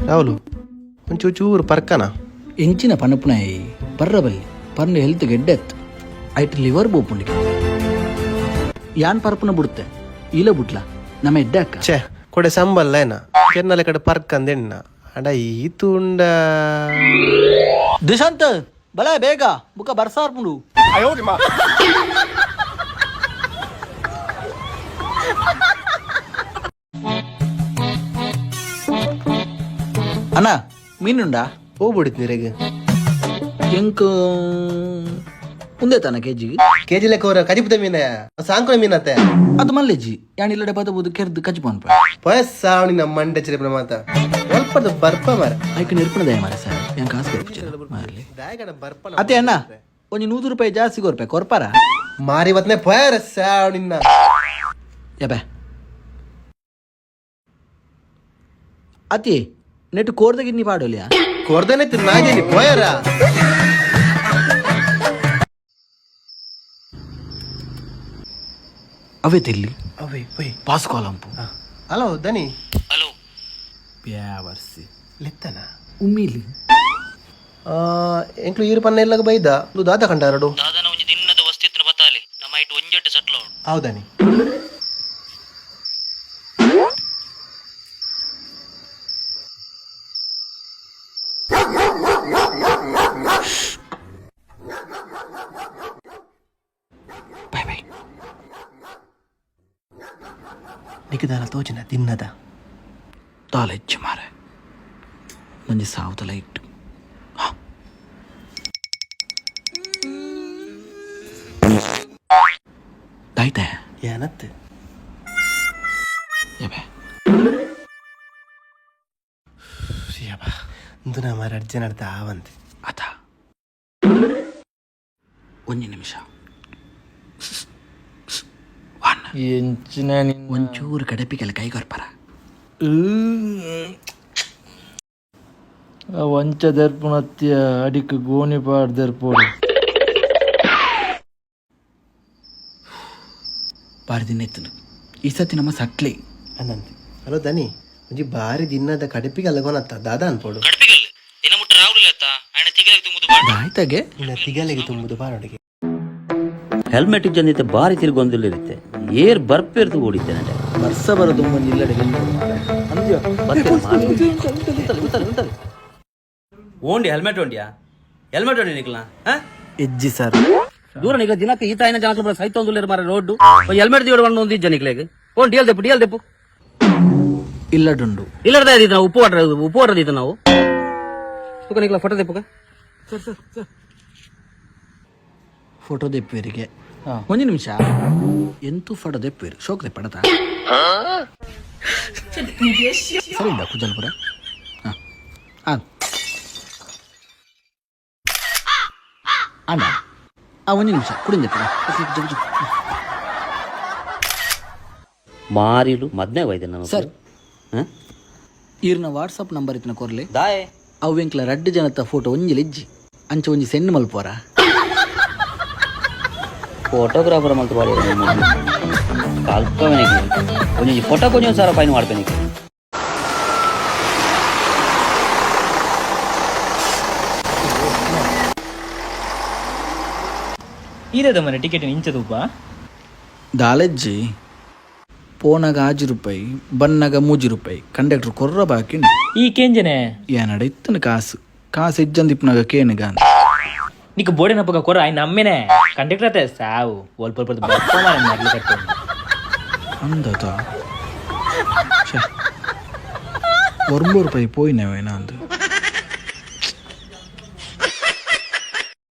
ರಾಹುಲ್, ಒಂಚೂರು ಚೂರು ಪರ್ಕನ. ಎಂಚಿನ ಪನಪುನಾಯಿ, ಪರ್ರಬಲ್ಲಿ ಪರ್ನ ಹೆಲ್ತ್ ಗೆಡ್ಡೆತ್, ಐಟ್ ಲಿವರ್ ಬೋಪುಂಡಿಗೆ. ಯಾನ್ ಪರ್ಪುನ ಬುಡ್ತೆ, ಈಲ ಬುಡ್ಲ, ನಮ್ಮ ಎಡ್ಡೆ ಅಕ್ಕ. ಛೇ, ಕೊಡೆ ಸಂಬಲ್ಲ ಏನ ಕೆನ್ನಲೆ ಕಡೆ ಪರ್ಕ್ ಅಂದೆಣ್ಣ ಅಡ ಈ ತುಂಡ. ದಿಶಾಂತ್, ಬಲ ಬೇಗ, ಬುಕ್ಕ ಬರ್ಸಾರ್ಪುಂಡು. ಅಣ್ಣ, ಮೀನುಂಡಾ? ಹೋಗ್ಬಿಡಿತ್ ನೀರಿಗೆ. ಎಂಕ್ ಉಂದೇ ತಾನ ಕೆಜಿಗೆ? ಕೆಜಿ ಲೆಕ್ಕ ಅವರ ಕಜಿಪುದ ಮೀನ, ಸಾಂಕುನ ಮೀನತ್ತೆ. ಅದು ಮಲ್ಲೆಜ್ಜಿ, ಯಾನ್ ಇಲ್ಲಡೆ ಬದಬೋದು ಕೆರ್ದು ಕಜ್ಜಿ ಪನ್ಪ. ಪಯಸ್ಸಾವಣಿ ನಮ್ಮ ಮಂಡೆ ಚಿರಪನ ಮಾತ ಒಲ್ಪದ ಬರ್ಪ ಮರ. ಐಕ್ ನಿರ್ಪಣ ದಯ ಮಾರ ಸರ್, ಯಾನ್ ಕಾಸು ಕೊರ್ಪುಜಿ ಮಾರ್ಲಿ. ದಾಯಗಡ ಬರ್ಪನ. ಅತ್ತೆ ಅಣ್ಣ, ಒಂಜಿ 100 ರೂಪಾಯಿ ಜಾಸ್ತಿ ಕೊರ್ಪೆ, ಕೊರ್ಪಾರ? ಮಾರಿ ಬತ್ನೆ ಪಯರ ಸಾವಣಿನ್ನ. ಯಬೆ ಅತಿ ನೆಟ್ ಕೋರ್ದ ಗಿನ್ನಿ ಪಾಡೋಲಿಯಾ? ಕೊರ್ದನೆ ತಿನ್ನಾಗೇನಿ ಪೋಯರ. ಅವೇ ತಿಲ್ಲಿ. ಅವೇ ಪೋಯ್. ಪಾಸ್ ಕಾಲಂಪು. ಹಲೋ ದನಿ. ಪ್ಯಾವರ್ಸಿ. ಲೆತ್ತನ. ಉಮ್ಮಿಲಿ. ಎಂಕ್ಲು ಈರು ಪನ್ನ ಇಲ್ಲಗ ಬೈದ ಇದು ದಾದ ಕಂಡಾರಡು. ದಾದನ ಒಂಜಿ ದಿನ್ನದ ವಸ್ತಿ ಇತ್ತಿನ ಬತ್ತಾಲೆ, ನಮ್ಮ ಐಟ್ ಒಂಜೆಟ್ಟು ಸಟ್ಲ ಉಂಡು. ಹೌದಾನಿ. Bye bye. ನಿಖದಾನ ತೋಚಿನ ತಿನ್ನದ. ತಾಲೆಚ್ಚು ಮಾರೆ, ಒಂಜಿ ಸಾವುದ ಲೈಟ್. ದಾಯ್ತೆ. ಏನತ್ತೆ? ಯಬೆ. ಇಂದು ನಮ್ಮ ಅರ್ಜೆ ನಡ್ತ ಆವಂತೆ. ಅತ ಒಂಜಿ ನಿಮಿಷ. ಎಂಚಿನ? ಒಂಚೂರು ಕಡಪಿಗೆಲ್ಲ ಕೈ ಕೊರ್ಪರ? ವಂಚ ದರ್ಪುನತ್ಯ, ಅಡಿಕ್ ಗೋಣಿ ಪಾಡ್ ದರ್ಪೋಡು. ಬಾರಿ ದಿನ ಇತ್ತು ಈ ಸತಿ ನಮ್ಮ ಸಟ್ಲಿ. ಅನ್ನಂತೆ. ಹಲೋ ದನಿ, ಒಂಜಿ ಬಾರಿ ದಿನದ ಕಡಿಪಿಗೆ ಅಲ್ಲಗೋನತ್ತ ದಾದ ಅನ್ಪೋಡು. ಕಡ್ಪಿಗಲ್ ದಿನ ಮುಟ್ಟ ರಾಹುಲ್ ಅತ್ತ ಆಯನ ತಿಗಲೆಗ್ ತುಂಬುದು ಬಾಡ. ಆಯ್ತಾಗೆ. ನಿನ್ನ ತಿಗಲೆಗೆ ತುಂಬುದು ಬಾರೊಡಿಗೆ. ಹೆಲ್ಮೆಟ್ ಇಜ್ಜಂದಿತ್ತೆ ಬಾರಿ ತಿರ್ಗೊಂದಿಲ್ಲಿರುತ್ತೆ, ಏರ್ ಬರ್ಪೇರ್ದು ಓಡಿದ್ದೆ ನಡೆ. ವರ್ಷ ಬರೋದು ಒಂಜಿ ಇಲ್ಲಡೆ. ಓಂಡಿ ಹೆಲ್ಮೆಟ್ ಒಂಡಿಯಾ, ಹೆಲ್ಮೆಟ್ ಒಂಡಿ ನಿಕ್ಲ. ಎಜ್ಜಿ ಸರ್. ದೂರ ನಿಗ ದಿನಕ್ಕೆ ಈ ತಾಯಿನ ಜನಕ್ಕೆ ಸೈತೊಂದುಲ್ಲೇರು ಮಾರ ರೋಡ್. ಹೆಲ್ಮೆಟ್ ದಿವಡ ಒಂದು ಇಜ್ಜ ನಿಕ್ಲೆಗ್? ಓನ್ ಡಿಯಲ್ ದೆಪ್ಪು, ಡಿಯಲ್ ದೆಪ್ಪು. ಇಲ್ಲಡುಂಡು. ಇಲ್ಲದ ನಾವು ಉಪ್ಪು ವಾಟರ್, ಉಪ್ಪು ವಾಟರ್ ದೀತ ನಾವು. ತುಕ ನಿಕ್ಲ ಫೋಟೋ ದೆಪ್ಪುಗ. ಫೋಟೋ ದೆಪ್ಪುವರಿಗೆ ಒಂಜಿ ನಿಮಿಷ. ಎಂತೂ ಫೋಟೋ ದೆಪ್ಪುವೇರು, ಶೋಕ್ ದೆಪ್ಪಡತ. ಸರಿ ಉಂಟಾ ಕುಜಲ್ಪುರ? ಹಾಂ ಹಾಂ ಅಣ್ಣ, ಆ ಒಂಜಿ ನಿಮಿಷ, ಕುಡಿಂದೆಪ್ಪಡ. ಮಾರಿಲು ಮದ್ನೆ ವೈದ್ಯ ನಾನು. ಸರ್. ಈರ್ನ ವಾಟ್ಸಪ್ ನಂಬರ್ ಇತ್ತಿನ ಕೊರ್ಲೆ. ದಾಯೆ? ಅವು ಎಂಕ್ಲ ರಡ್ಡು ಜನತ ಫೋಟೋ ಒಂಜಿ ಲೆಜ್ಜಿ, ಅಂಚ ಒಂಜಿ ಸೆಂಡ್ ಮಲ್ಪೋರ. ಫೋಟೋಗ್ರಾಫರ್ ಮಲ್ತು ಬಾಡಿ ಕಲ್ಪವನಿಗೆ ಒಂಜಿ ಫೋಟೋ ಕೊಂಚ ಸಾರ ಫೈನ್ ಮಾಡ್ಪೇನೆ. ಇದೇದ ಮನೆ ಟಿಕೆಟ್ ಇಂಚ ತೂಪ. ದಾಲೆಜ್ಜಿ, ಪೋನಾಗ 6 ರೂಪಾಯಿ, ಬನ್ನಾಗ 3 ರೂಪಾಯಿ. ಕಂಡಕ್ಟರ್ ಕೊರ್ರ ಬಾಕಿ. ಈ ಕೇಂಜನೆ. ಏನಡ ಇತ್ತನ ಕಾಸು, ಕಾಸು ಇಜ್ಜಂದಿಪ್ಪನಾಗ ಕೇನುಗ ಅಂತ. ನಿಕ್ ಬೋಡಿನಪ್ಪಗ ಕೊರ ಆಯ್ ನಮ್ಮೇನೆ ಕಂಡಕ್ಟರ್ ಅತ್ತೆ ಸಾವು ಒಲ್ಪ ಒಲ್ಪ ಬಪ್ಪ ಮಾರೆ ಮರ್ಲು ಕಟ್ಟು. ಅಂದತ 9 ರೂಪಾಯಿ ಪೋಯಿನವೇನ ಅಂದು.